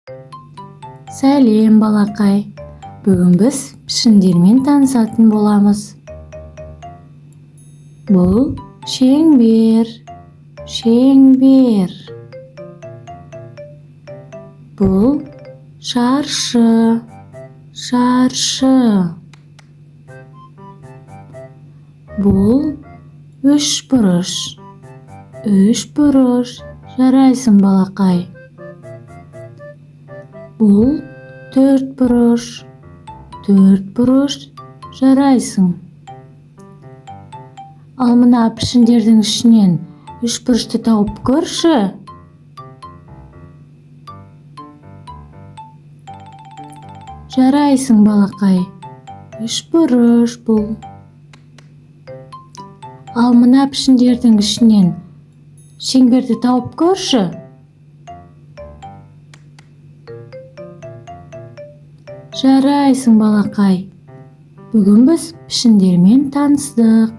Сәлем, балақай! Бүгін біз пішіндермен танысатын боламыз. Бұл шеңбер, шеңбер. Бұл шаршы, шаршы. Бұл үшбұрыш, үшбұрыш. Жарайсың, балақай! Бұл төртбұрыш, төртбұрыш. Жарайсың! Ал мына пішіндердің ішінен үшбұрышты тауып көрші. Жарайсың, балақай! Үшбұрыш бұл. Ал мына пішіндердің ішінен шеңберді тауып көрші. Жарайсың, балақай! Бүгін біз пішіндермен таныстық.